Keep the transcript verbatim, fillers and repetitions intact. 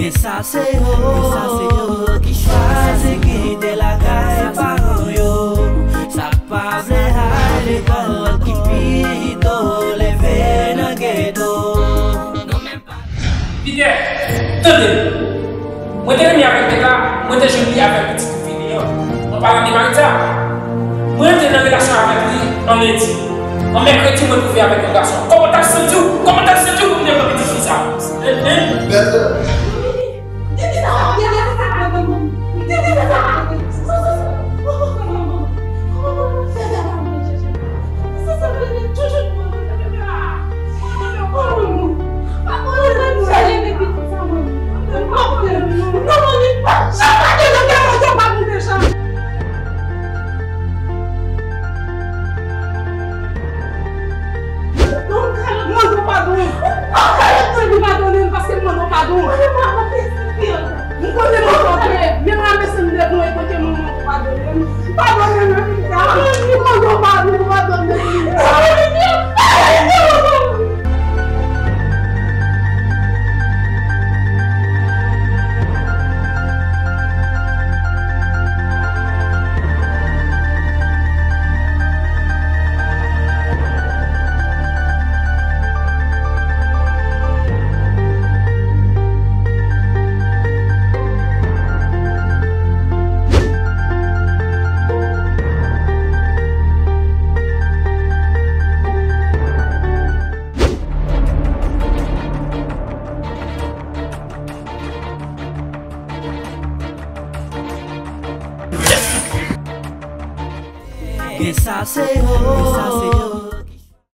E sa se yo, e sa se yo ki chwazi kite lakay paran yo. Sa k pa vle al lekòl ki pito leve nan geto. Nou menm pa Peter, tande m. Mwen te renmen avèk nèg la, mwen te jwenn li avèk pitit fini an. Mwen pale de Marita. Mwen antre nan relasyon avèk li an lendi. An mèkredi, mwen twouve avèk yon gason. Kòman w t ap santi w? Kòman w t ap santi w pou m te pran pitit fi sa? Hein, hein?